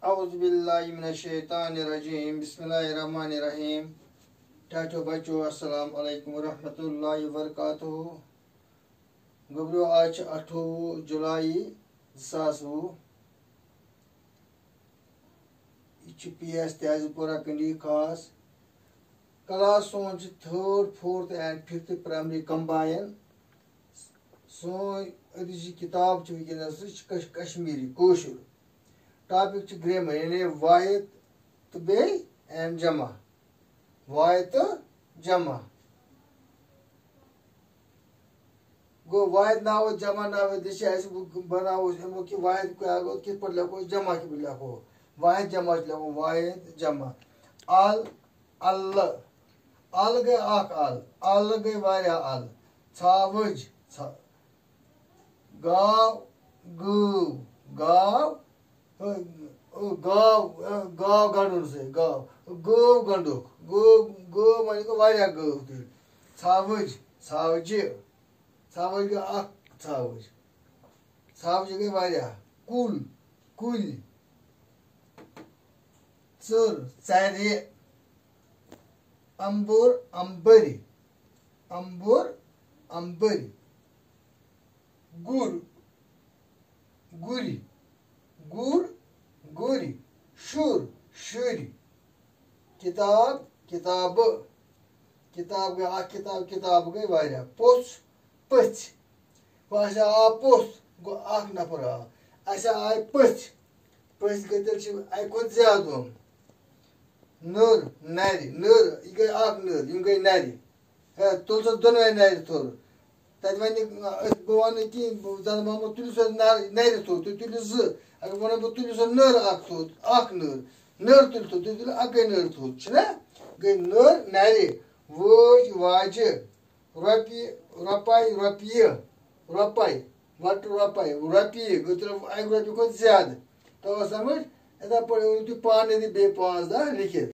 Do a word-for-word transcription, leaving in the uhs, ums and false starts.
اعوذ باللہ من الشیطان الرجیم، بسم اللہ الرحمن الرحیم۔ ٹاٹھو بچو، السلام علیکم ورحمۃ اللہ وبرکاتہ۔ گوٚبرو، آز چھِ اَٹھووُہ جُلائی زٕ ساس وُہ۔ یہِ چھُ پی ایس تہذیب پورہ کنڈی خاص۔ کلاس سون چھُ third, fourth and fifth primary combine. سٲنۍ أزِچ یہِ کِتاب چھِ وٕنکیٚنَس، یہِ چھِ کش-، کشمیٖری، کٲشُر۔ ٹاپک چھُ گرٛیمر، یعنی واحد تہٕ بیٚیہِ اینڈ جمع۔ واحد تہٕ جمع۔ گوٚو، واحد ناوٕ جمع ناوٕ تہِ چھِ اَسہِ، بہٕ بَناوو أسۍ اَمیُک یہِ واحد کیٛاہ گوٚو، کِتھ پٲٹھۍ لیکھو أسۍ، جمع کِتھ پٲٹھۍ لیکھو؟ واحد جمع چھِ لیکھو، واحد جمع۔ ال، الہٕ، ال گٔے اَکھ ال، الہٕ گٔے واریاہ ال۔ ژھاوٕج، ژھا-، گاو، گٲو، گاو، ٲ، ٲ، گاو، ٲ، گاو گنٛڈُن سۭتۍ، گاو، گٲو گنٛڈُکھ، گٲو، گٲو معنی گوٚو واریاہ گٲو تہِ۔ ژھاوٕج، ژھاوجہِ، ژھاوٕج گٔے اَکھ ژھاوٕج، ژھاوجہِ گٔے واریاہ۔ کُل، کُلۍ، ژٕر، ژَرِ، اَمبُر، اَمبٕرۍ، اَمبُر، اَمبٕرۍ۔ گُر، گُرۍ، گُر، گُرۍ۔ شُر، شُرۍ۔ کِتاب، کِتابہٕ۔ کِتاب گٔے اَکھ کِتاب، کِتابہٕ گٔے واریاہ۔ پوٚژھ، پٔژھۍ۔ وۄنۍ اَسہِ آو پوٚژھ، گوٚو اَکھ نفر آو۔ اَسہِ آے پٔژھۍ۔ پٔژھۍ گٔے تیٚلہِ چھِ اَکہِ کھۄتہٕ زیادٕ یِم۔ نٔر، نَرِ، نٔر، یہِ گٔے اَکھ نٔر، یِم گٔے نَرِ۔ ہے، تُل سا دۄنوَے نَرِ تھوٚد۔ تَتہِ وَنہِ، أسۍ، بہٕ وَنہٕ نہٕ کِہیٖنۍ، بہٕ زَنہٕ وَنہٕ بہٕ، تُلِو سا نَر-، نَرِ تھوٚد، تُہۍ تُلِو زٕ۔ اگر وَنو بہٕ، تُلِو سا نٔر اَکھ تھوٚد، اَکھ نٔر، نٔر تُلِو تھوٚد، تُہۍ تُلِو اَکٕے نٔر تھوٚد، چھُنہ؟ گٔے نٔر، نَرِ، وٲج، واجہِ، رۄپیہِ، رۄپَے، رۄپیہِ، رۄپَے، وَٹہٕ رۄپَے، رۄپیہِ، گوٚو تیٚلہِ اَکہِ رۄپیہِ کھۄتہٕ زیادٕ۔ توٚر سَمٕجھ؟ یِتھَے پٲٹھۍ ؤنِو تُہۍ پانہٕ تہِ بیٚیہِ پانٛژھ دَہ لیکھِتھ۔